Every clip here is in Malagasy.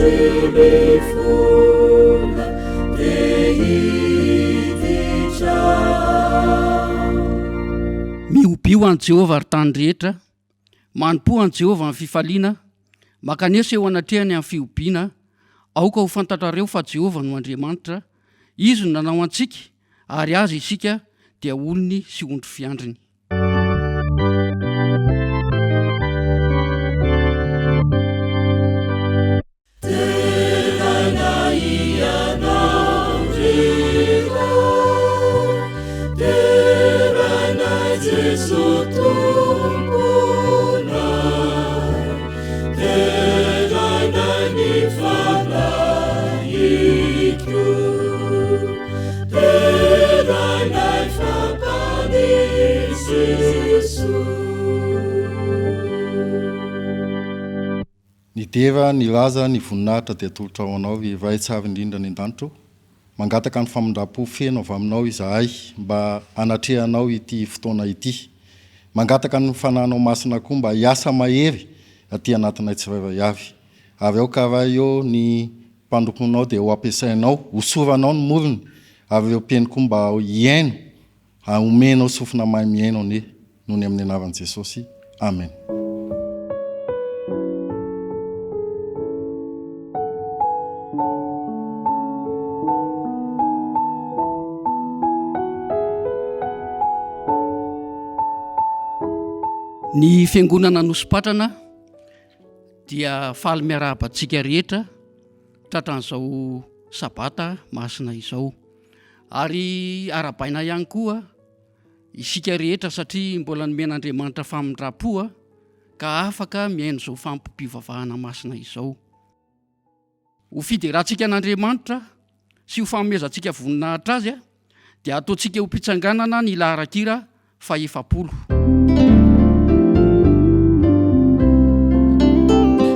Andry mifona te hiditra. Mihobio an'i Jehovah, ry tany rehetra, Manompoa an'i Jehovah amin'ny fifaliana, Mankanesa eo anatrehany amin'ny fihobiana. Aoka ho fantatrareo fa Jehovah no Andriamanitra, Izy no nanao antsika, ary Azy isika, dia olony sy ondry fiandriny. Deraina Ianao ry Ray, deraina Jeso Tomponay, deraina ny Fanahiko, deraina fa Mpamonjy Jeso. Ny dera, ny laza, ny voninahitra dia atolotra ho Anao, ry Ray tsara indrindra any an-danitra o. Mangataka ny famindram-po feno avy Aminao izahay mba hanatrehanao ity fotoana ity. Mangataka ny Fanahinao Masina koa mba hiasa mahery aty anatinay tsirairay avy. Ary aoka Ray o, ny mpanomponao dia ho ampiasainao, hosoranao ny morony, ary ireo mpino koa mba hihaino Ary omenao sofina mahay mihaino anie noho ny amin'ny anaran'i Jesosy. Amen. Ny Fiangonana Anosipatrana dia faly miarahaba antsika rehetra tratran'izao Sabata masina izao. Ary arahabaina ihany koa isika rehetra satria mbola nomen'Andriamanitra famindram-po ka afaka mihaino izao fampom-pivavahana masina izao. Ho fiderantsika an'Andriamanitra sy ho fanomezantsika voninahitra Azy dia ataontsika ho mpitsanganana ny laharan-kira fahefapolo.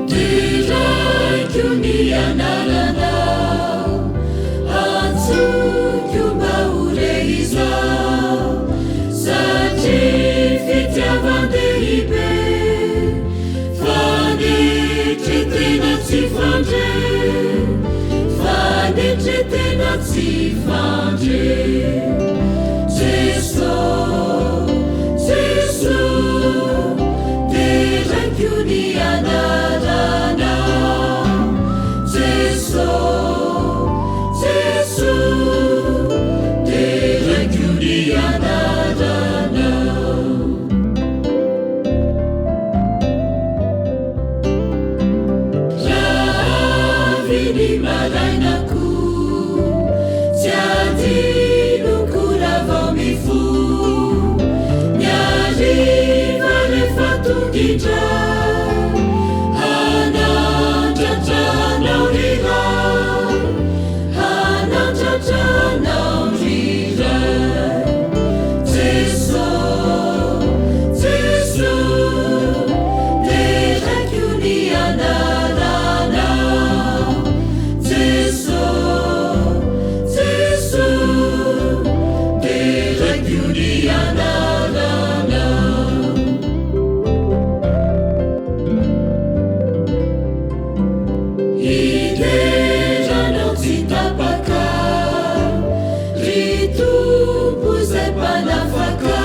Deraiko ny anaranao, antsoiko mba ho re izao, satria fitiavan-dehibe, fanetren-tena tsy fandre, fanetren-tena tsy fandre. Jeso, Jeso, deraiko ny anaranao. Jeso, Jeso, deraiko ny anaranao. Raha avy ny marainako, tsy adinoko raha vao mifoha, ny hariva rehefa tonga indray, hanandratra anao ry Ray, hanandratra anao ry Ray. Jeso, Jeso, deraiko ny anaranao. Jeso, Jeso, deraiko ny anaranao. Hidera anao tsy tapaka, ry Tompo izay Mpanafaka.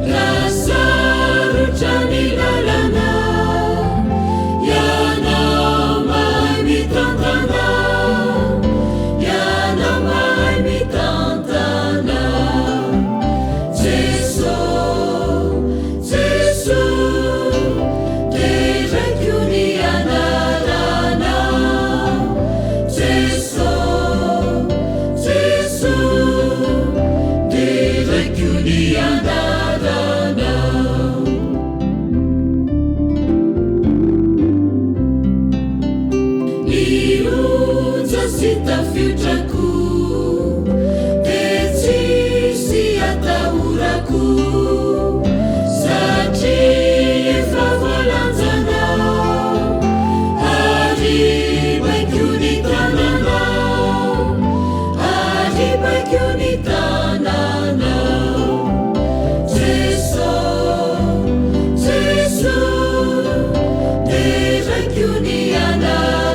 Raha sarotra ny lalana, Ianao mahay mitantana, Ianao mahay mitantana. Jeso, Jeso, deraiko ny anaranao. Jeso, Jeso, deraiko ny anaranao. Ny onja sy tafiotrako dia tsisy atahorako satria efa voalanjanao ary baiko ny tananao ary baiko ny tananao Jeso Jeso deraiko ny anaranao.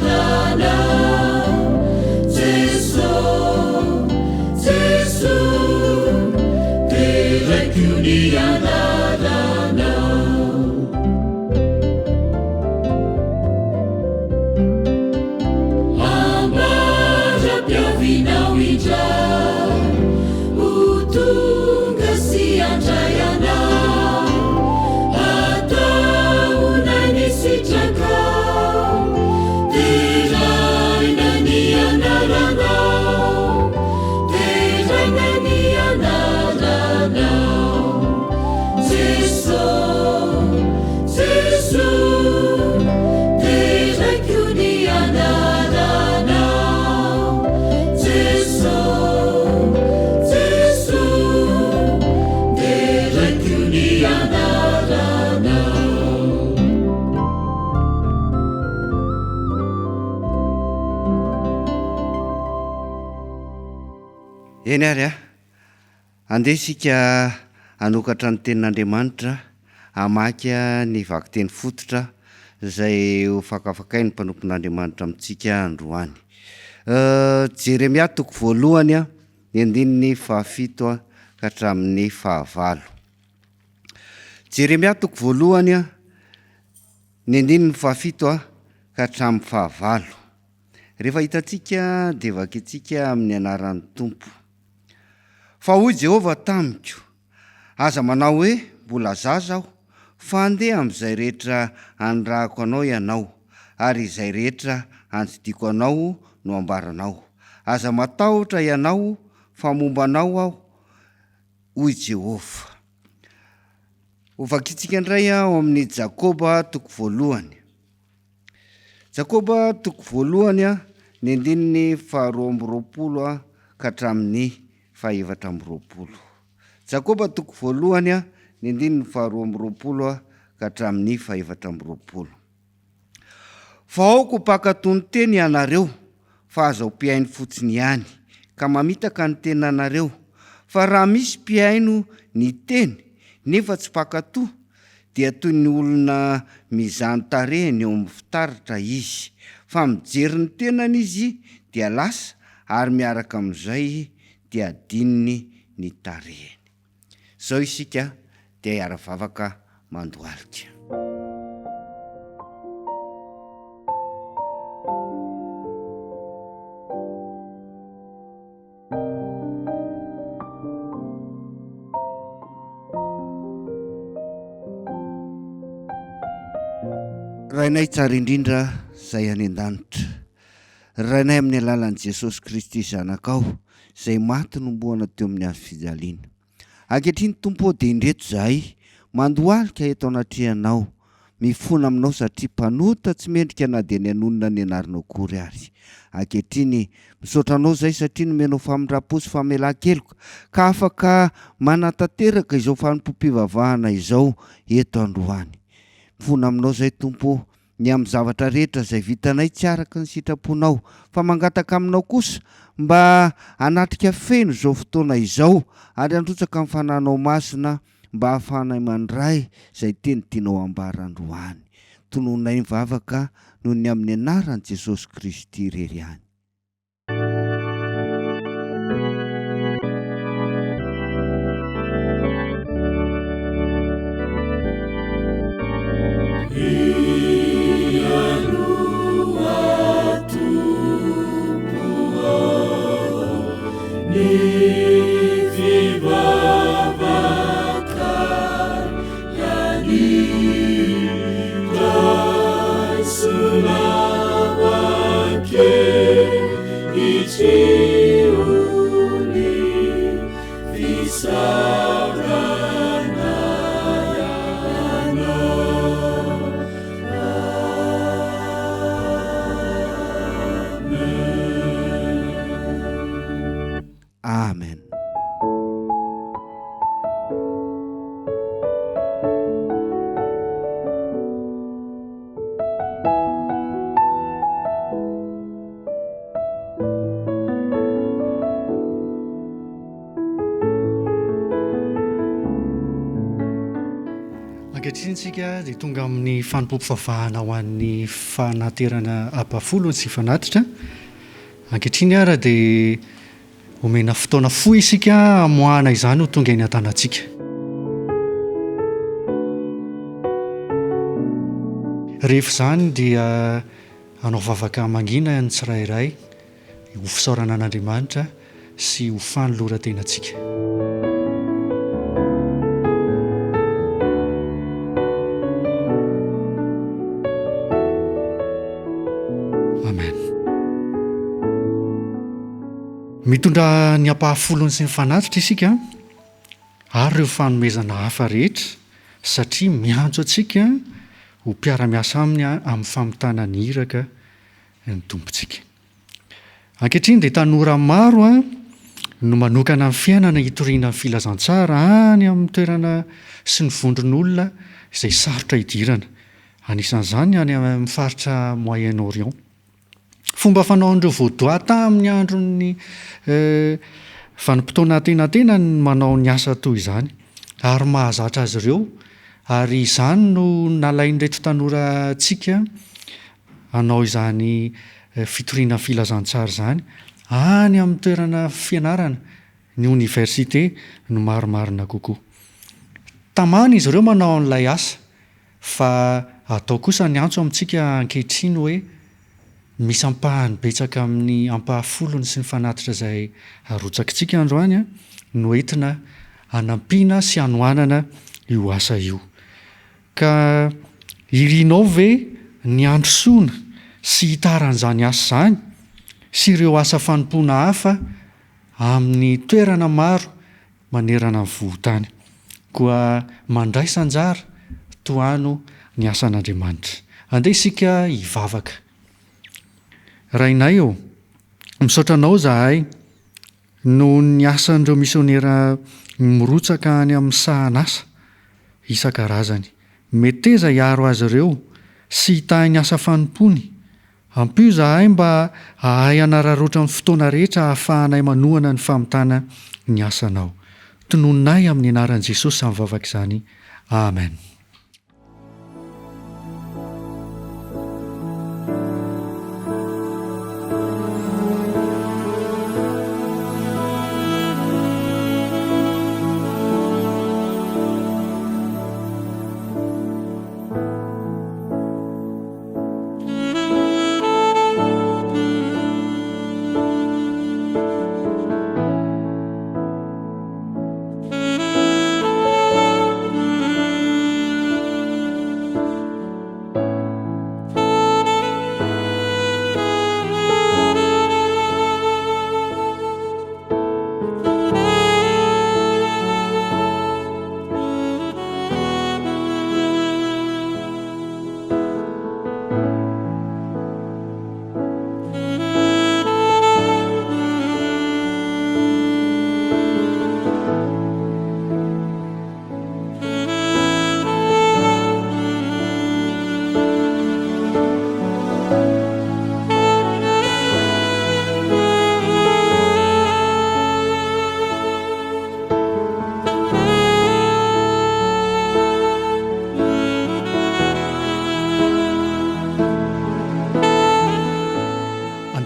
Eny ary a! Andeha isika hanokatra ny Tenin'Andriamanitra, hamaky ny vakiteny fototra izay ho fakafakain'ny mpanompon'Andriamanitra amintsika androany. Jeremia toko voalohany, ny andininy fahafito ka hatramin'ny fahavalo. Jeremia toko voalohany, ny andininy fahafito ka hatramin'ny fahavalo. Rehefa hitantsika dia vakintsika amin'ny anaran'ny Tompo. Fa hoy Jehovah tamiko, Aza manao hoe, 'Mbola zaza aho', fa handeha amin'izay rehetra anirahako anao ianao, ary izay rehetra andidiako anao no ambaranao. Aza matahotra ianao, fa momba anao aho, hoy Jehovah. Hovakintsika indray ao amin'ny Jakoba toko voalohany. Jakoba toko voalohany, ny andininy faharoa amby roapolo ka hatramin'ny fahefatra amby roapolo. Jakoba toko voalohany, ny andininy faharoa amby roapolo ka hatramin'ny fahefatra amby roapolo. Fa aoka ho mpankatò ny teny ianareo, fa aza ho mpihaino fotsiny ihany, ka mamitaka ny tenanareo. Fa raha misy mpihaino ny teny, nefa tsy mpankatò, dia toy ny olona mizaha ny tarehiny eo amin'ny fitaratra izy, fa mijery ny tenany izy dia lasa, ary miaraka amin'izay dia adinony ny tarehiny. Izao isika dia hiara-vavaka mandohalika. Rainay tsara indrindra izay any an-danitra, Rainay amin'ny alalan'i Jesosy Kristy Zanakao izay maty nombohana teo amin'ny hazo fijaliana. Ankehitriny Tompo ô dia indreto izahay mandohalika eto anatrehanao, mifona aminao satria mpanota tsy mendrika na dia ny hanonona ny anaranao akory ary. Ankehitriny misaotra anao izahay satria nomenao famindram-po sy famelan-keloka ka afaka manatanteraka izao fanompoam-pivavahana izao eto androany. Mifona aminao izahay Tompo ô ny amin'ny zavatra rehetra izay vitanay tsy araka ny sitraponao, fa mangataka aminao kosa mba hanatrika feno izao fotoana izao ary handrotsaka ny Fanahinao Masina mba hahafahanay mandray izay teny tianao hambara androany. Tononay ny vavaka noho ny amin'ny anaran'i Jesosy Kristy irery ihany. Amen. Ankehitriny isika dia tonga amin'ny fanompoam-pivavahana ho an'ny fanaterana ampahafolony sy fanatitra. Ankehitriny ara dia Omena fotoana fohy isika hamoahana izany ho tonga eny an-tanantsika. Rehefa izany dia hanao vavaka mangina ny tsirairay ho fisaorana an'Andriamanitra sy ho fanoloran-tenantsika. Amen. Mitondra ny ampahafolony sy ny fanatitra isika ary ireo fanomezana hafa rehetra satria miantso antsika ho mpiara-miasa aminy amin'ny famitana ny iraka ny Tompontsika. Ankehitriny dia tanora maro no manokana ny fiainana hitoriana ny filazantsara any amin'ny toerana sy ny vondron'olona izay sarotra idirana, anisan'izany any amin'ny faritra Moyen-Orient. Fomba fanaon'ireo Vaudois tamin'ny andron'ny Vanim-potoana antenatenany ny manao ny asa toy izany ary mahazatra azy ireo ary izany no nalain'ireto tanora antsika hanao izany fitoriana ny filazantsara izany any amin'ny toerana fianarana, ny oniversite no marimarina kokoa. Tamana izy ireo manao an'ilay asa fa atao kosa ny antso amintsika ankehitriny hoe misy ampahany betsaka amin'ny ampahafolony sy ny fanatitra izay arotsakitsika androany no entina hanampiana sy hanohanana io asa io. Ka irinao ve ny handrosoana sy hitaran'izany asa izany sy ireo asa fanompoana hafa amin'ny toerana maro manerana ny vohon-tany. Koa mandraisa anjara, tohano ny asan'Andriamanitra. Andeha isika hivavaka. Rainay ô, misaotra Anao izahay noho ny asan'ireo misionera mirotsaka any amin'ny sahan'asa isan-karazany. Meteza hiaro azy ireo sy hitahy ny asa fanompoany Ampio izahay mba hahay hanararaotra ny fotoana rehetra ahafahanay manohana ny famitana ny asanao. Tononinay amin'ny anaran'i Jesosy izany vavaka izany. Amen.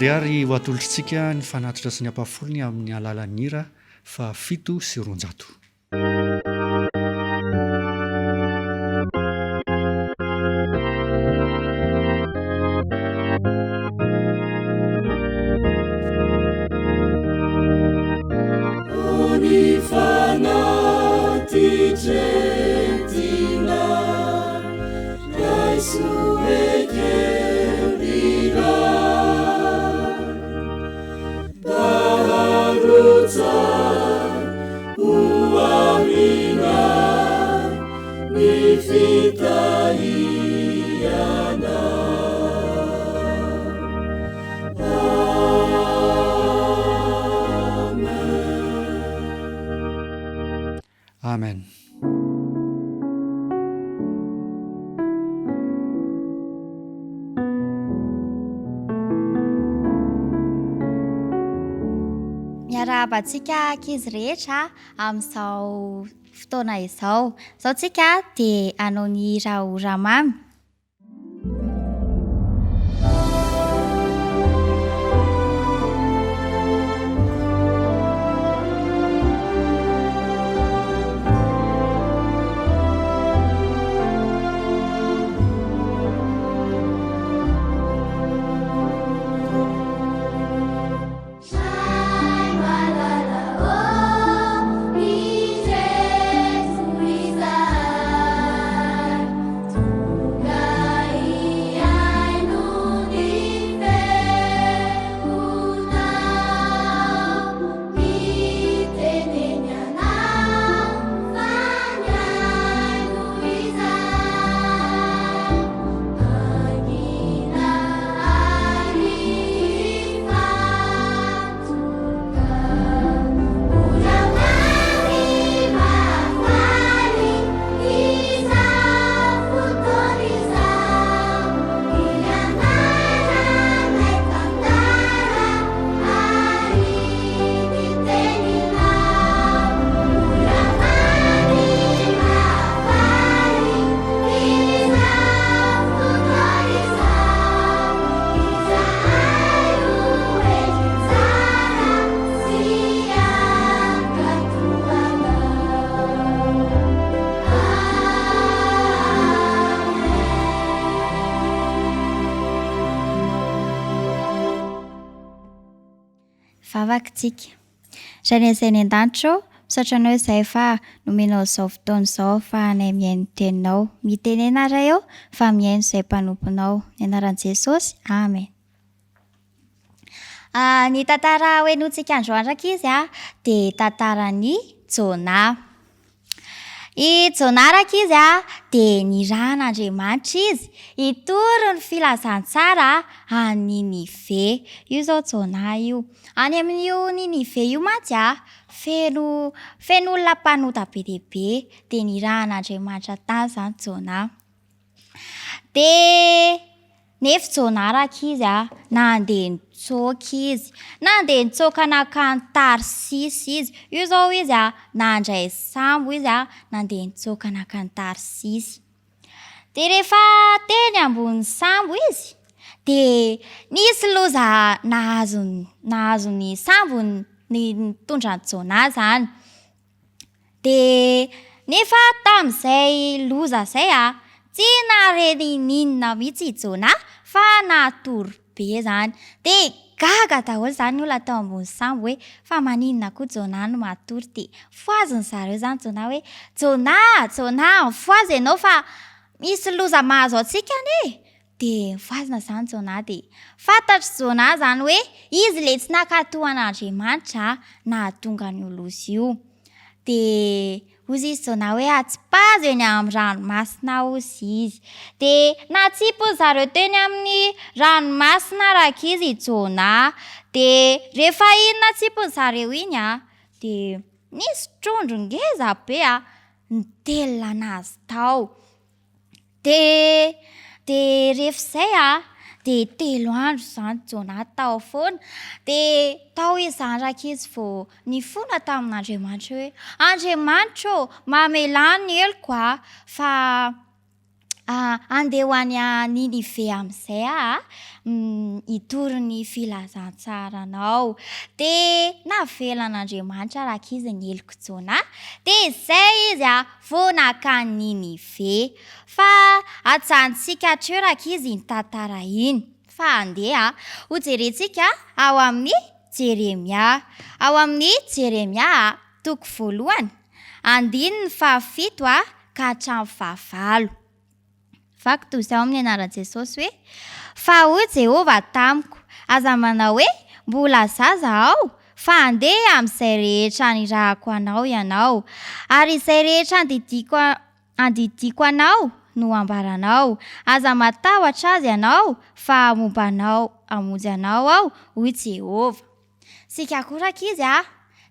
Andeha ary ho atolotritsika ny fanatitra sy ny ampahafolony amin'ny alalan'ny hira faha 207. Amen. Miarahaba antsika ankizy rehetra amin'izao fotoana izao. Izao tsika dia hanao ny hira Ora Mamy. Hivavaka isika. Rainay izay any an-danitra ô, misaotra Anao izahay fa nomenao izao fotoana izao ahafahanay mihaino ny Teninao. Mitenena Ray ô, fa mihaino izay mpanomponao. Amin'ny anaran'i Jesosy, Amen. Ny tantara hohenointsika androany rankizy a, dia tantaran'i Jonah. I Jonah rankizy a, dia nirahan'Andriamanitra izy hitory ny filazantsara any Ninive. Io izao Jonah io. Any amin'io Ninive io mantsy a, feno feno olona mpanota be dia be. Dia nirahan'Andriamanitra tany izany Jonah. Dia nefa Jonah rankizy a, nandeha nitsoaka izy. Nandeha nitsoaka nankany Tarsisy izy. Io izao izy a, nandray sambo izy a, nandeha nitsoaka nankany Tarsisy. Dia rehefa teny ambony sambo izy, dia nisy loza nahazo nahazo ny sambo nitondra an'i Jonah izany. Dia nefa tamin'izay loza izay a, tsy nahare n'inon'inona mihitsy i Jonah fa natory be izany. Dia gaga daholo izany ny olona tao ambony sambo hoe fa maninona koa Jonah no matory? Dia fohazin'ny zareo izany Jonah hoe, Jonah, Jonah, mifohaza ianao fa misy loza mahazo antsika anie e! Dia voazona izany Jonah dia fantatr'i Jonah izany hoe izy ilay tsy nankatò an'Andriamanitra nahatonga an'io loza io. Dia hoy izy Jonah hoe atsipazo eny amin'ny ranomasina hozy izy. Dia natsipiny zareo teny amin'ny ranomasina rankizy i Jonah. Dia rehefa iny natsipiny zareo iny an, dia nisy trondro ngeza be an, nitelina an'azy tao. Dia, dia rehefa izay an, dia telo andro izany Jonah tao foana. Dia tao izy izany rankizy vao nifona tamin'Andriamanitra hoe, Andriamanitra ô, mamelà ny heloko aho, fa handeha ho any Ninive amin'izay aho an, hitory ny filazantsaranao. Dia navelan'Andriamanitra rankizy ny helok'i Jonah. Dia izay izy an, vao nankany Ninive. Fa ajanontsika hatreo rankizy iny tantara iny. Fa andeha hojerentsika ao amin'ny Jeremia. Ao amin'ny Jeremia toko voalohany, andininy fahafito ka hatramin'ny fahavalo. Vaky toy izao amin'ny anaran'i Jesosy hoe, Fa hoy Jehovah tamiko, Aza manao hoe, 'Mbola zaza aho', fa handeha amin'izay rehetra anirahako anao ianao, ary izay rehetra andidiako andidiako anao no hambaranao. Aza matahotra azy ianao, fa momba anao hamonjy anao Aho, hoy Jehovah. Isika koa rankizy a,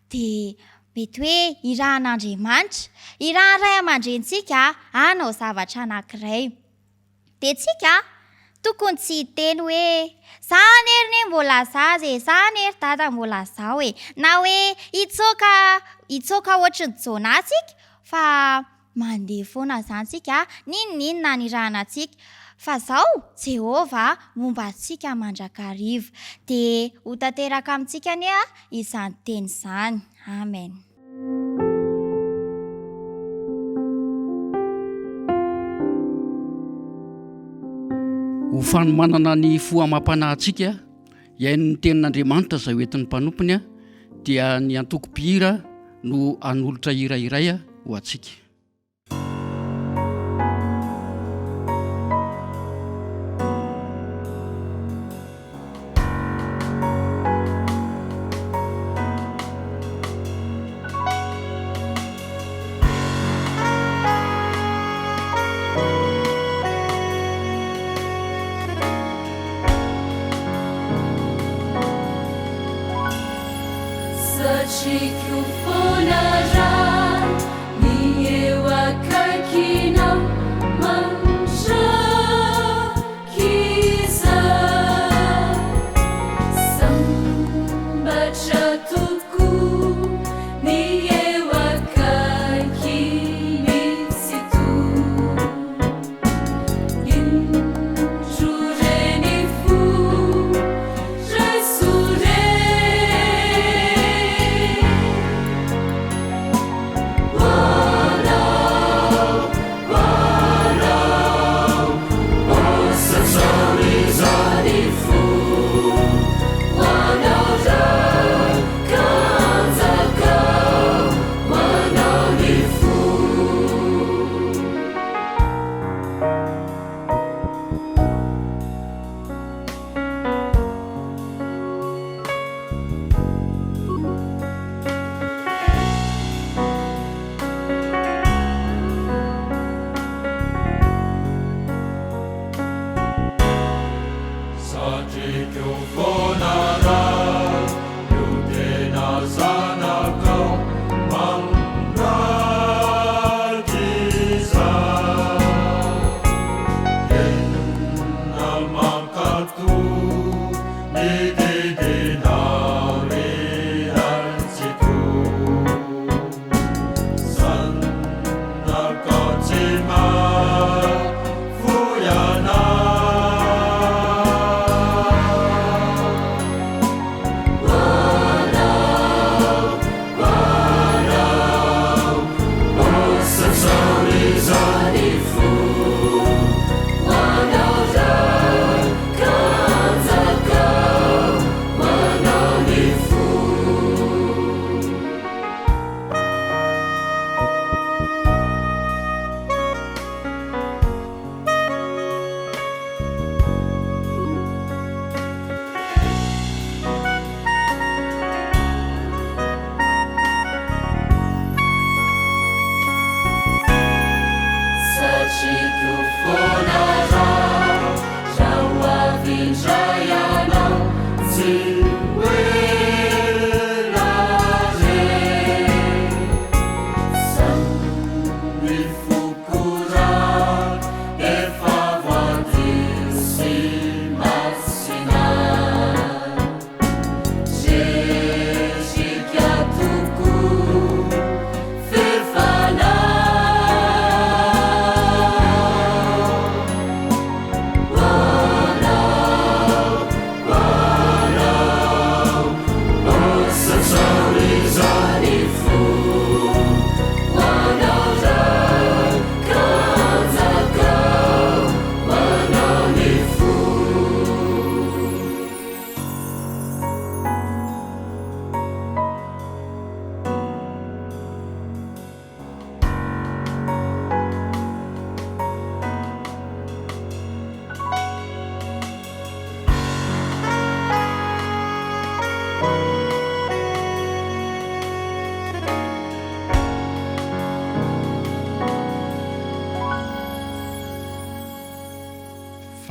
dia mety hoe irahan'Andriamanitra, irahan'ny ray aman-drenintsika hanao zavatra anankiray. Dia tsika tokony tsy hiteny hoe, za anie ry neny mbola zaza e, za anie ry dada mbola zao e, na hoe hitsoaka hitsoaka ohatry ny Jonah tsika fa mandeha foana izany tsika n'inon'inona anirahana antsika. Fa zao Jehovah momba antsika mandrakariva. Dia ho tanteraka amintsika anie izany teny izany. Amen. Ho fanomanana ny fo amam-panahintsika hihaino ny tenin'Andriamanitra izay ho entin'ny mpanompony dia ny antoko mpihira no hanolotra hira iray ho antsika. Satriko foana raha ny eo akaikinao mandrakizay. Sambatra tokoa ny eo akaikin'i Tsitoha. Indro re ny fo, raiso re.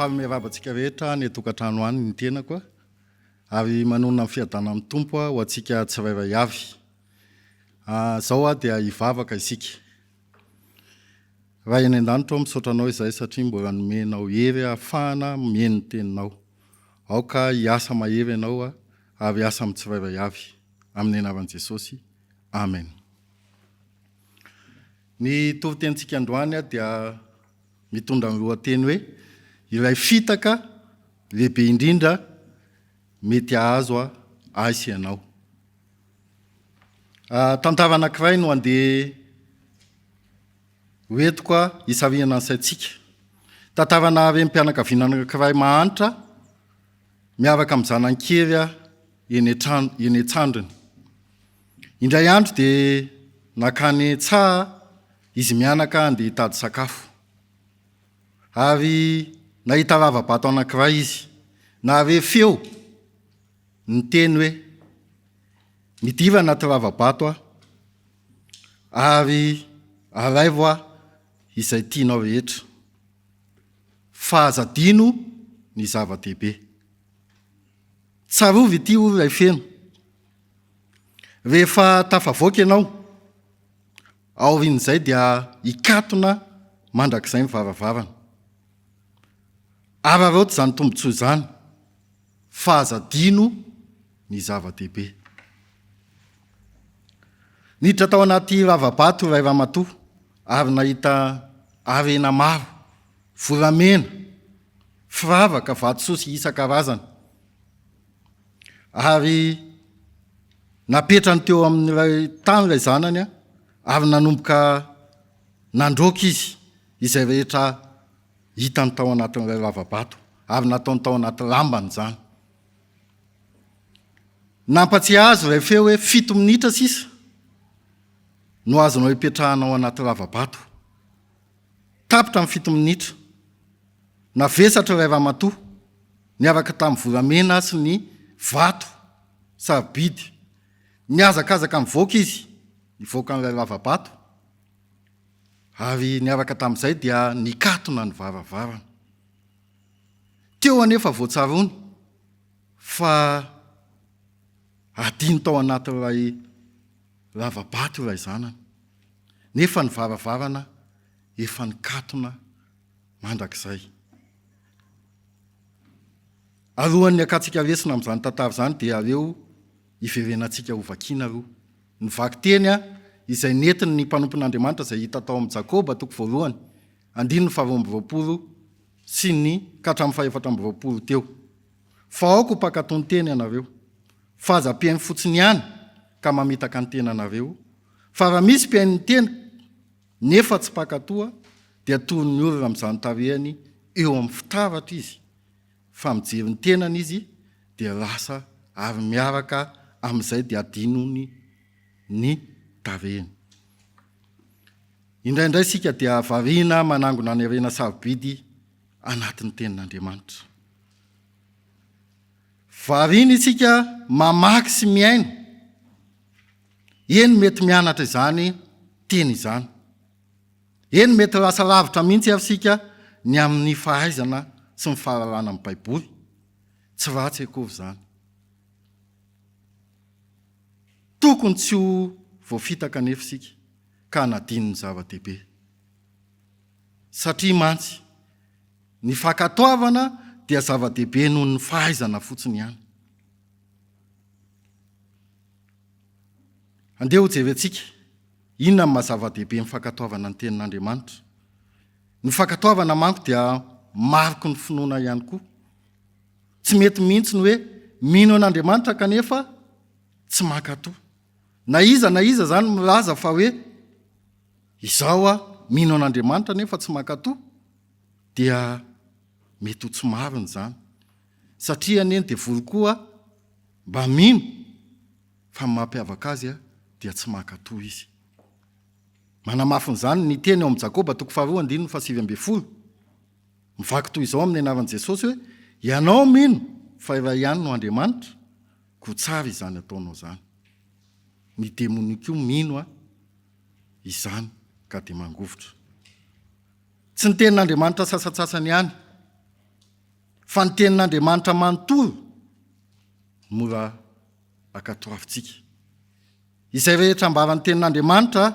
Faly miarahaba antsika rehetra any an-tokantrano any ny tenako ary manonona ny fiadanan'ny Tompo ho antsika tsirairay avy. Izao aho dia hivavaka isika. Ray any an-danitra ô, misaotra Anao izahay satria mbola nomenao hery ahafahana mihaino ny Teninao. Aoka hiasa mahery Ianao ary hiasa amin'ny tsirairay avy. Amin'ny anaran'i Jesosy. Amen. Ny toritenintsika androany dia mitondra ny lohateny hoe Ilay fitaka lehibe indrindra mety hahazo ahy sy ianao. Tantara anankiray no andeha hoentiko hisarihana ny saintsika. Tantarana renim-pianakaviana anankiray mahantra miaraka amin'ny zanany kely eny an-trano, eny an-tsandriny. Indray andro dia nankany an-tsaha izy mianaka handeha hitady sakafo. Ary nahita lava-bato anankiray izy. Nahare feo niteny hoe, Midira anaty lava-bato aho, ary alaivo aho izay tianao rehetra, fa aza adino ny zava-dehibe. Tsarovy ity hoy ilay feno, rehefa tafavoaka ianao, aorian'izay dia hikatona mandrakizay ny varavarana. Araraoty izany tombontsoa izany. Fa aza adino ny zava-dehibe. Niditra tao anaty lava-bato ilay ramatoa ary nahita harena maro, volamena, firavaka, vatosoa sy isan-karazany. Ary napetrany teo amin'ilay tany ilay zanany ary nanomboka nandroaka izy izay rehetra Hitany tao anatin'ilay lava-bato ary nataony tao anaty lambany izany. Nampatsiahy azy ilay feo hoe fito minitra sisa no azonao ipetrahana ao anaty lava-bato. Tapitra ny fito minitra. Navesatra ilay ramatoa niaraka tamin'ny volamena sy ny vato sarobidy. Nihazakazaka nivoaka izy, nivoaka an'ilay lava-bato. Ary niaraka tamin'izay dia nikatona ny varavarana. Teo anefa vao tsaroany. Fa adino tao anatin'ilay lava-bato ilay zanany, nefa ny varavarana efa nikatona mandrakizay. Alohan'ny hakantsika lesona amin'izany tantara izany dia aleo hiverenantsika hovakiana aloha ny vakiteny izay nentin'ny mpanompon'Andriamanitra izay hita tao amin'i Jakoba toko voalohany andininy faharoa 22 sy ny ka hatramin'ny fahefatra 24 teo. Fa aoka ho mpankatò ny teny ianareo, fa aza mpihaino fotsiny ihany ka mamitaka ny tenanareo, fa raha misy mpihaino ny teny nefa tsy mpankatò dia toy ny olona mizaha ny tarehiny eo amin'ny fitaratra izy, fa mijery ny tenany izy dia lasa ary miaraka amin'izay dia adinony ny tarehiny. Indraindray isika dia variana manangona ny harena sarobidy anatin'ny Tenin'Andriamanitra. Variana isika mamaky sy mihaino. Eny mety mianatra izany teny izany. Eny mety lasa lavitra mihitsy ary isika ny amin'ny fahaizana sy ny fahalalana ny Baiboly. Tsy ratsy akory izany. Tokony tsy ho voafitaka anefa isika ka hanadino ny zava-dehibe. Satria mantsy, ny fankatoavana dia zava-dehibe noho ny fahaizana fotsiny ihany. Andeha hojerentsika inona ny maha zava-dehibe ny fankatoavana ny Tenin'Andriamanitra. Ny fankatoavana manko dia mariky ny finoana ihany koa. Tsy mety mihitsy ny hoe mino an'Andriamanitra kanefa tsy mankatò. Na iza na iza izany milaza fa hoe izaho aho mino an'Andriamanitra nefa tsy mankatò dia mety ho tsy marina izany. Satria anie ny devoly koa mba mino fa ny mampiavaka azy dia tsy mankatò izy. Manamafy an'izany ny teny ao amin'i Jakoba toko faharoa andininy faha-19. Mivaky toy izao amin'ny anaran'i Jesosy hoe, Ianao mino fa iray ihany no Andriamanitra, koa tsara izany ataonao izany. Ny demonia koa mino izany ka dia mangovitra. Tsy ny tenin'Andriamanitra sasantsasany ihany, fa ny tenin'Andriamanitra manontolo no mora ankatoavintsika. Izay rehetra ambaran'ny tenin'Andriamanitra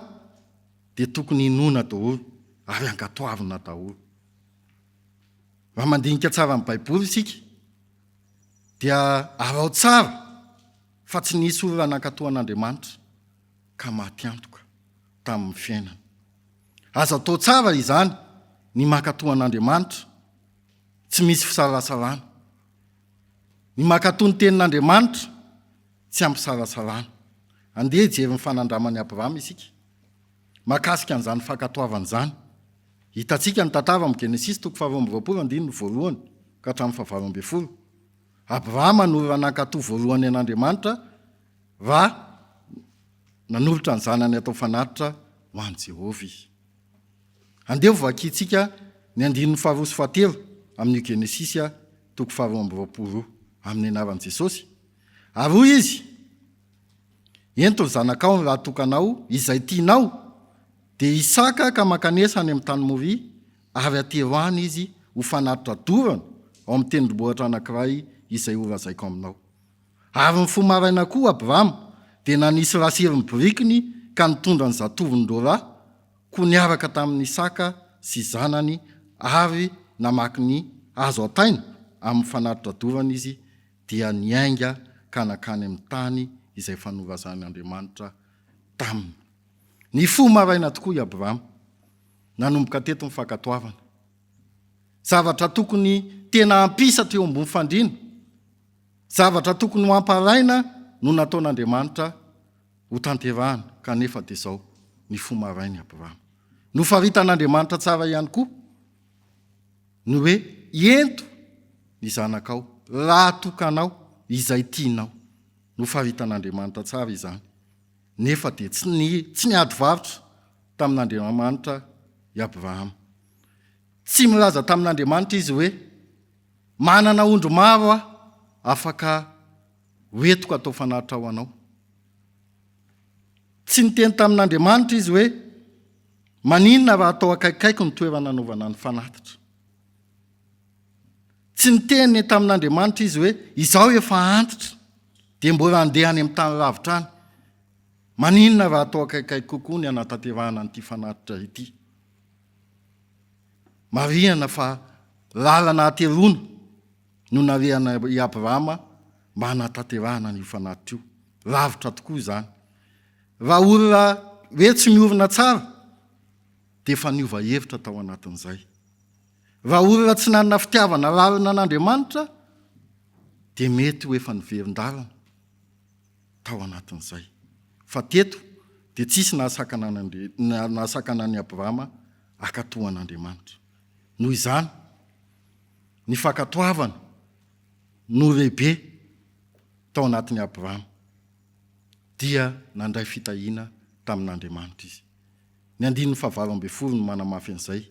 dia tokony hinoana daholo ary ankatoavina daholo. Raha mandinika tsara ny Baiboly isika dia araho tsara fa tsy nisy olona nankatò an'Andriamanitra ka maty antoka tamin'ny fiainany. Azo atao tsara izany ny mankatò an'Andriamanitra tsy misy fisalasalana. Ny mankatò ny tenin'Andriamanitra tsy ampisalasalana. Andeha hijery ny fanandraman'i Abrahama isika mahakasika an'izany fankatoavana izany. Hitantsika ny tantara amin'ny Genesisy toko faharoa amby 20 andininy voalohany ka hatramin'ny fahavalo 12. Abrahama no raha nankatò voalohany an'Andriamanitra raha nanolotra ny zanany hatao fanatitra ho an'i Jehovah izy. Andeha hovakintsika ny andininy faharoa sy fahatelo amin'io Genesisy toko faharoa amby 20 io, amin'ny anaran'i Jesosy. Ary hoy izy, Ento ny zanakao ny lahatokanao, izay tianao, dia Isaka ka mankanesa any amin'ny tany Moria, ary atero any izy ho fanatitra dorana ao amin'ny tendrombohitra anankiray izay holazaiko aminao. Ary nifoha maraina koa Abrama, dia nanisy lasiry ny borikiny ka nitondra ny zatovony roalahy, koa niaraka tamin'i Isaka sy zanany ary namaky ny hazo antaina amin'ny fanatitra dorana izy, dia niainga ka nankany amin'ny tany izay efa nolazan'Andriamanitra taminy. Nifoha maraina tokoa i Abrahama. Nanomboka teto ny fankatoavana. Zavatra tokony tena hampisa teo ambony fandriana, zavatra tokony ho hamparaina no nataon'Andriamanitra ho tanterahana, kanefa dia izao, nifoha maraina i Abrahama. Nofaritan'Andriamanitra tsara ihany koa ny hoe ento ny zanakao, raha tokanao, izay tianao. Nofaritan'Andriamanitra tsara izany, nefa dia tsy ny tsy niady varotra tamin'Andriamanitra i Abrahama. Tsy milaza tamin'Andriamanitra izy hoe, Manana ondry maro aho afaka hoentiko atao fanatitra ho anao. Tsy niteny tamin'Andriamanitra izy hoe, Maninona raha atao akaikikaiky ny toerana anaovana ny fanatitra? Tsy niteny tamin'Andriamanitra izy hoe, Izaho efa antitra, dia mbola handeha any amin'ny tany lavitra any. Maninona raha atao akaikaiky kokoa ny hanatanterahana an'ity fanatitra ity? Marihana fa lalana hateloana no nalehan'i Abrahama mba hanatanterahana an'io fanatitra io. Lavitra tokoa izany. Raha olona hoe tsy miorina tsara dia efa niova hevitra tao anatin'izay. Raha olona tsy nanana fitiavana lalina an'Andriamanitra dia mety ho efa niverin-dalana tao anatin'izay. Fa teto dia tsisy nahasakana nahasakana an'i Abrahama hankatò an'Andriamanitra. Noho izany, ny fankatoavana no lehibe tao anatin'i Abrahama. Dia nandray fitahiana tamin'Andriamanitra izy. Ny andininy fahavalo ambinifolo no manamafy an'izay.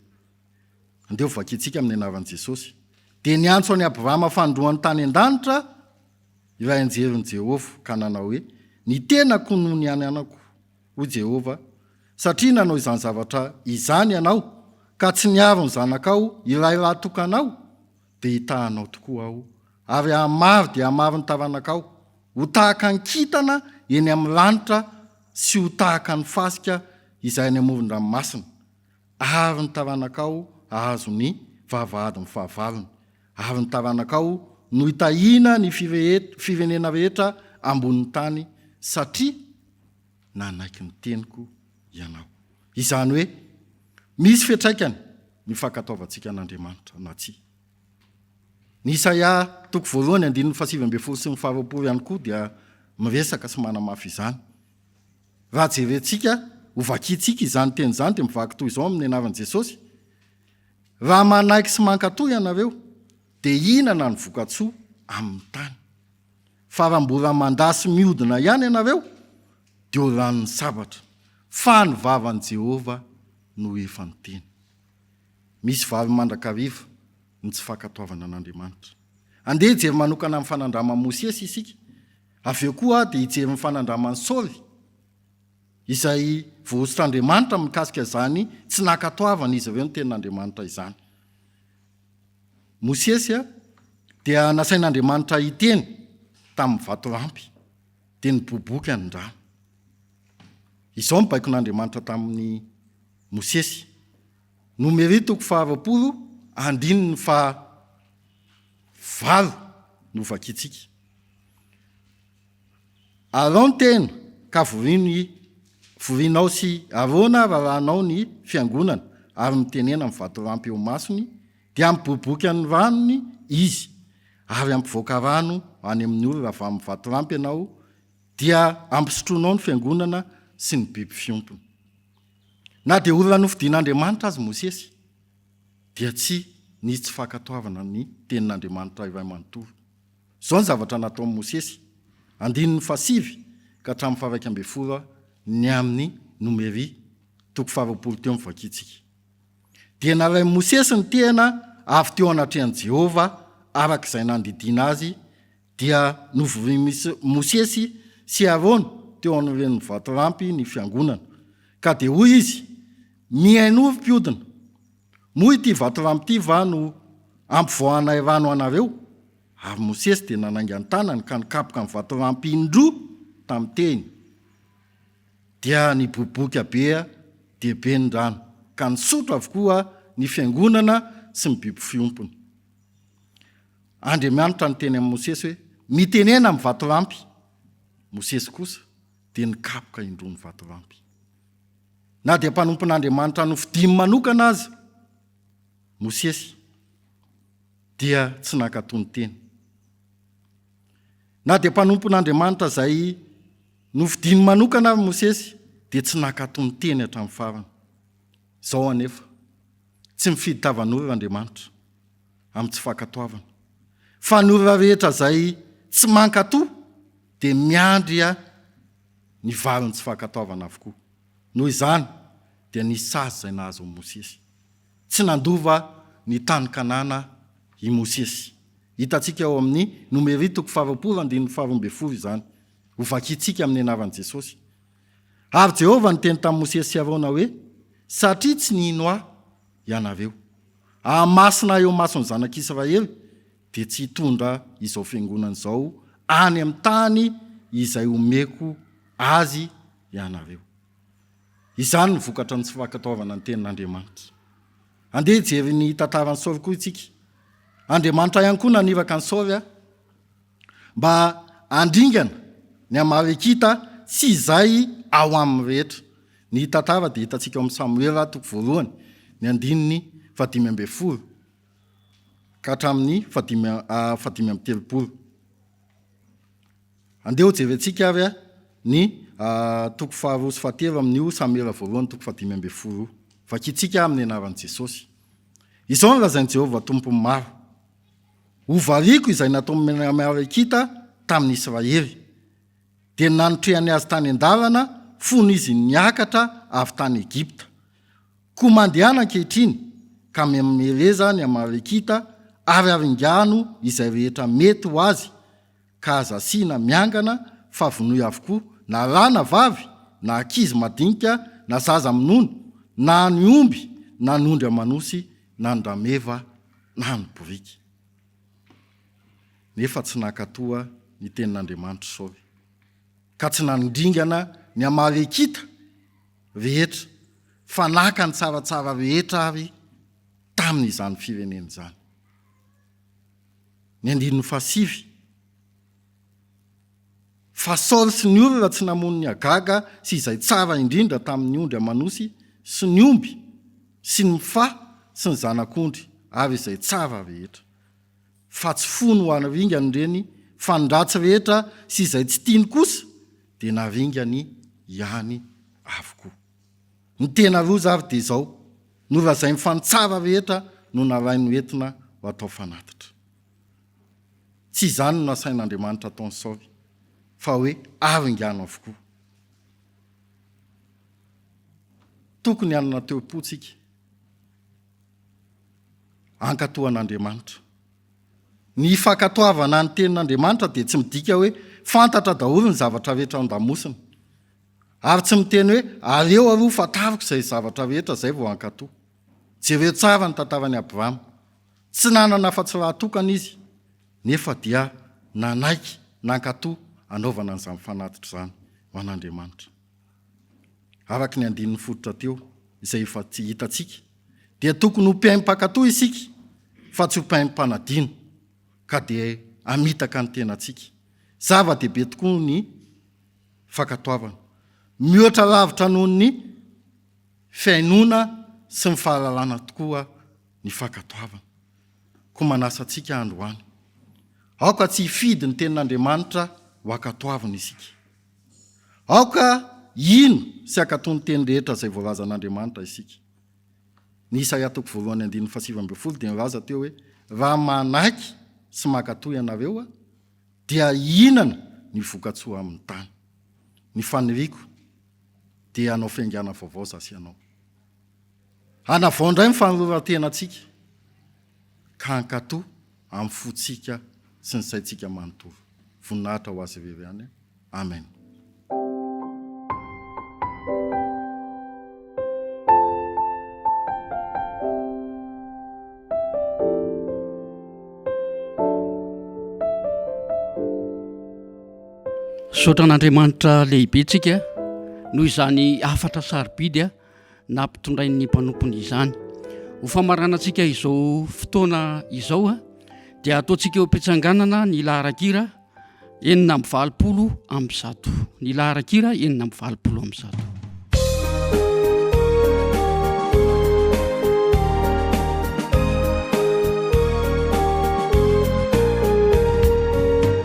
Andeha ho vakintsika amin'ny anaran'i Jesosy. Dia niantso an'i Abrahama fanindroany tany an-danitra ilay anjelin'i Jehovah, ka nanao hoe, Ny tenako no nianianako, hoy Jehovah, satria nanao izany zavatra izany ianao, ka tsy niaro ny zanakao, ilay lahitokanao, dia hitaha anao tokoa Aho, ary hahamaro dia hahamaro ny taranakao, ho tahaka ny kintana eny amin'ny lanitra sy ho tahaka ny fasika izay any amoron-dranomasina, ary ny taranakao hahazo ny vavahadin'ny fahavalony, ary ny taranakao no hitahiana ny firenena rehetra ambonin'ny tany, satria nanaiky ny teniko ianao. Izany hoe, misy fiantraikany ny fankatoavantsika an'Andriamanitra na tsia. Ny Isaia toko voalohany andininy fahasivy ambinifolo sy ny faharoapolo ihany koa dia miresaka sy manamafy izany. Raha jerentsika, hovakintsika izany teny izany dia mivaky toy izao amin'ny anaran'i Jesosy, Raha manaiky sy mankatò ianareo, dia hihinana ny vokatsoa amin'ny tany. Fa raha mbola mandà sy mihodina ihany ianareo, dia ho lanin'ny sabatra, fa ny vavan'i Jehovah no efa niteny. Misy valiny mandrakariva ny tsy fankatoavana an'Andriamanitra. Andeha hijery manokana ny fanandraman'i Mosesy isika, avy eo koa dia hijery ny fanandraman'i Saoly, izay voahosotr'Andriamanitra mikasika izany tsy nankatoavan'izy ireo ny tenin'Andriamanitra izany. Mosesy dia nasain'Andriamanitra hiteny tamin'ny vatolampy, dia niboiboika ny rano. Izao ny baikon'Andriamanitra tamin'i Mosesy, Nomery toko faharoapolo andininy faha valo no vakintsika. Alao ny tehina ka vorino i vorinao sy Arona rahalahinao ny fiangonana ary mitenena amin'ny vatolampy eo imasony, dia hampiboiboika ny ranony izy, ary hampivoaka rano any amin'ny olona avy amin'ny vatolampy ianao, dia hampisotroinao ny fiangonana sy ny biby fiompiny. Na dia olona nofidin'Andriamanitra aza Mosesy, dia tsy nisy tsy fankatoavana ny tenin'Andriamanitra iray manontolo. Izao ny zavatra nataon'i Mosesy, andininy fahasivy ka hatramin'ny faha-iraika ambinifolo ny amin'ny Nomery, toko faharoapolo teo no vakintsika. Dia nalain'i Mosesy ny tehina avy teo anatrehan'i Jehovah araka izay nandidiana azy, dia novorian'i Mosesy sy Arona teo anoloan'ny vatolampy ny fiangonana. Ka dia hoy izy, Mihainoa ry mpiodina, moa ity vatolampy ity va no ampivoahanay rano anareo? Ary Mosesy dia nanainga ny tanany ka nikapoka ny vatolampy indroa tamin'ny tehiny. Dia niboiboika be dia be ny rano, ka nisotro avokoa ny fiangonana sy ny biby fiompiny. Andriamanitra niteny amin'i Mosesy hoe, Mitenena amin'ny vatolampy. Mosesy kosa dia nikapoka indroa ny vatolampy. Na dia mpanompon'Andriamanitra nofidiny manokana aza Mosesy, dia tsy nankatò ny teny. Na dia mpanompon'Andriamanitra izay nofidiny manokana ary Mosesy, dia tsy nankatò ny teny hatramin'ny farany. Izao anefa, tsy mifidy tavan'olona Andriamanitra amin'ny tsy fankatoavana, fa ny olona rehetra izay tsy mankatò dia miandry ny valin'ny tsy fankatoavana avokoa. Noho izany, dia nisy sazy izay nahazo an'i Mosesy. Tsy nandova ny tany Kanana i Mosesy. Hitantsika ao amin'ny Nomery toko faharoapolo andininy faharoambinifolo izany. Hovakintsika amin'ny anaran'i Jesosy. Ary Jehovah niteny tamin'i Mosesy sy Arona hoe, Satria tsy nino Ahy ianareo, hahamasina Ahy eo imason'ny zanak'Israely, dia tsy hitondra izao fiangonana izao any amin'ny tany izay omeko azy ianareo. Izany no vokatra ny tsy fankatoavana ny tenin'Andriamanitra. Andeha hijery ny tantaran'i Saoly koa isika. Andriamanitra ihany koa naniraka an'i Saoly mba handringana ny Amalekita sy izay ao aminy rehetra. Ny tantara dia hitantsika ao amin'ny Samoela toko voalohany, ny andininy fahadimy ambin'ny folo ka hatramin'ny fahadimy amby telopolo. Andeha hojerentsika ary ny toko faharoa sy fahatelo amin'io Samoela voalohany toko fahadimy ambin'ny folo io. Vakintsika amin'ny anaran'i Jesosy. Izao no lazain'i Jehovah Tompon'ny maro, Hovaliako izay nataon'ny Amalekita tamin'ny Israely, dia ny nanotrehany azy tany an-dalana fony izy niakatra avy tany Egypta. Koa mandehana ankehitriny, ka mameleza ny Amalekita ary aringano izay rehetra mety ho azy, ka aza asiana miangana fa vonoy avokoa na lahy na vavy na ankizy madinika na zaza minono na ny omby na ny ondry aman'osy na ny rameva na ny boriky. Nefa tsy nankatoa ny tenin'Andriamanitra Saoly, ka tsy nandringana ny Amalekita rehetra, fa naka ny tsaratsara rehetra ary tamin'izany firenena izany. Ny andininy fahasivy, Fa Saoly sy ny olona tsy namono ny Agaga sy izay tsara indrindra tamin'ny ondry aman'osy sy ny omby sy ny mifaha sy ny zanak'ondry ary izay tsara rehetra. Fa tsy fony ho haringany ireny, fa ny ratsy rehetra sy izay tsy tiany kosa dia naringany ihany avokoa. Ny tena loza ary dia izao, nolazainy fa ny tsara rehetra no nalainy hoentina ho atao fanatitra. Tsy izany no nasain'Andriamanitra ataon'i Saoly, fa hoe aringano avokoa. Tokony hanana teo-po tsika hankatò an'Andriamanitra. Ny fankatoavana ny tenin'Andriamanitra dia tsy midika hoe fantatra daholo ny zavatra rehetra ao an-damosina. Ary tsy miteny hoe aleo aloha fantariko izay zavatra rehetra izay vao hankatò. Jereo tsara ny tantaran'i Abrahama. Tsy nanana afa-tsy raha tokana izy, nefa dia nanaiky nankatò hanaovana an'izany fanatitra izany ho an'Andriamanitra. Araka ny andininy fototra teo, izay efa hitantsika, dia tokony ho mpihaino mpankatò isika, fa tsy ho mpihaino mpanadino, ka dia hamitaka ny tenantsika. Zava-dehibe tokoa ny fankatoavana. Mihoatra lavitra noho ny fihainoana sy ny fahalalana tokoa ny fankatoavana. Koa manasa antsika androany. Aoka tsy hifidy ny tenin'Andriamanitra ho ankatoavina isika. Aoka hino sy hankatò ny teny rehetra izay voalazan'Andriamanitra isika. Ny Isaia toko voalohany andininy fahasivy ambin'ny folo dia nilaza teo hoe, Raha manaiky sy mankatò ianareo, dia hihinana ny vokatsoa amin'ny tany. Ny faniriako dia hanao fiaingàna vaovao za sy ianao. Hanavao indray ny fanoloran-tenantsika ka hankatò amin'ny fontsika sy ny saintsika manontolo. Voninahitra ho Azy irery ihany. Amen. Misaotra an'Andriamanitra lehibe tsika noho izany hafatra sarobidy nampitondrain'ny mpanompony izany. Ho famaranantsika izao fotoana izao dia ataontsika eo am-pitsanganana ny laharan-kira 186. Ny laharan-kira 186.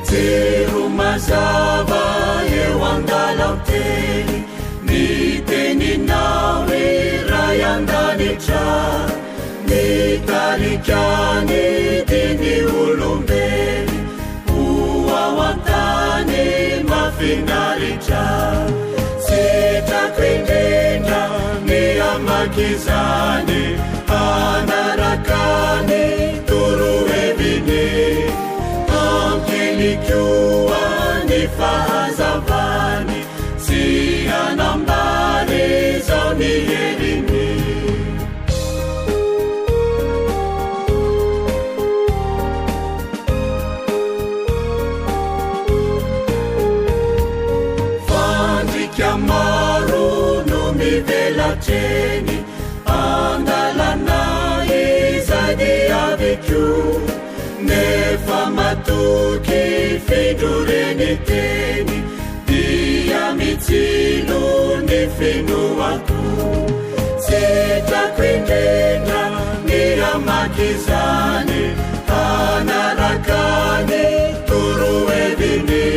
Jiro mazava eo an-dalam-teny Ny teninao ry Ray an-danitra Mitarika ny diny olombelo Ho ao an-tany mahafinaritra Sitrako indrindra ny hamaky izany Hanaraka ny toroheviny Hampily koa ny fahazavany Sy hanambara izao ny heriny. Saika maro no mivelatra eny an-dalana izay diaviko, nefa matoky findro reny teny dia mitsilo ny finoako. Sitrako indrindra ny hamaky izany, hanaraka ny toroheviny.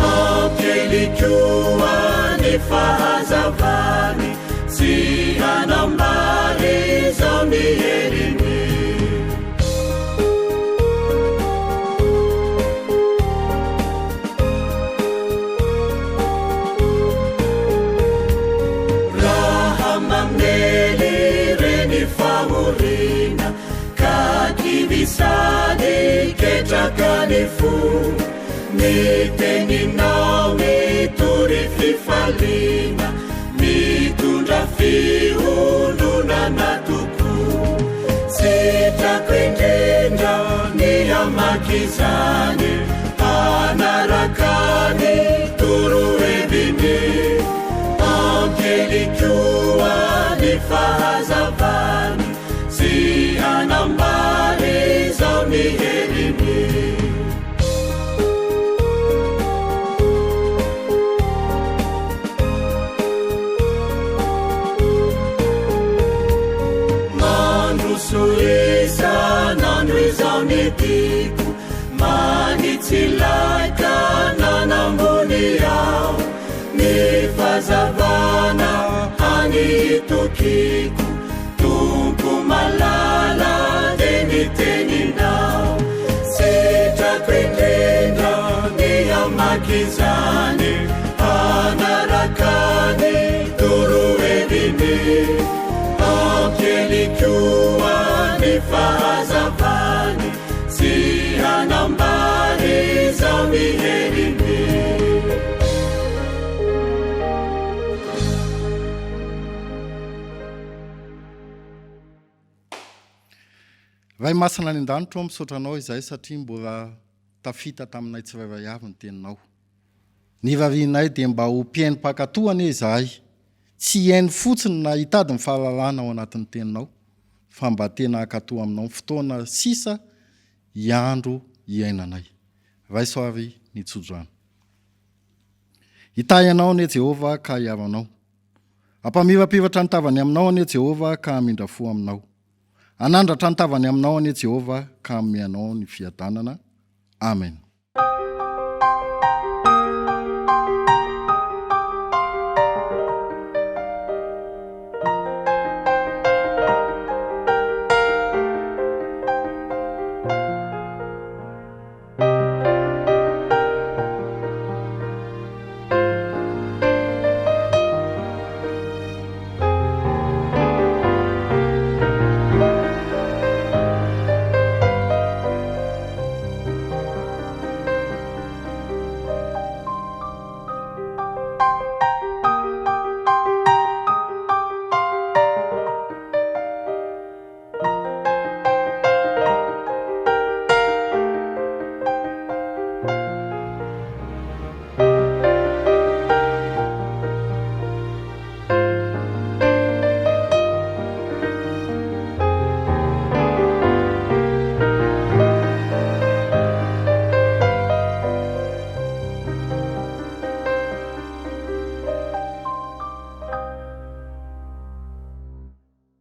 Hampiely koa ny fahazavany sy hanambara izao ny heriny. Raha mamely ireny fahoriana ka kivy sady ketraka ny fo, ny teninao mitory fifaliana, mitondra fiononana tokoa. Sitrako indrindra ny hamaky izany, hanaraka ny toroheviny. Hampiely koa ny fahazavany sy hanambara izao ny heriny. Mandroso isan'andro izao ny diako, manitsy ilay tanàna ambony aho, ny fahazavana hany itokiko, Tompo malala dia ny teninao, sitrako indrindra ny hamaky izany, hanaraka ny toroheviny, hampiely koa ny fahazavany, sy hanambara izao ny heriny. Ray Masina any an-danitra ô, misaotra Anao izahay satria mbola tafita taminay tsirairay avy ny Teninao. Ny irarianay dia mba ho mpihaino mpankatò anie izahay, tsy hihaino fotsiny na hitady ny fahalalana ao anatin'ny Teninao, fa mba tena hankatò Aminao ny fotoana sisa hiandro hiainanay. Raiso ary ny tsodrano. Hitahy anao anie Jehovah ka hiaro anao. Hampamirapiratra ny tavany aminao anie Jehovah ka hamindra fo aminao. Hanandratra ny tavany aminao anie Jehovah ka hanome anao ny fiadanana. Amen.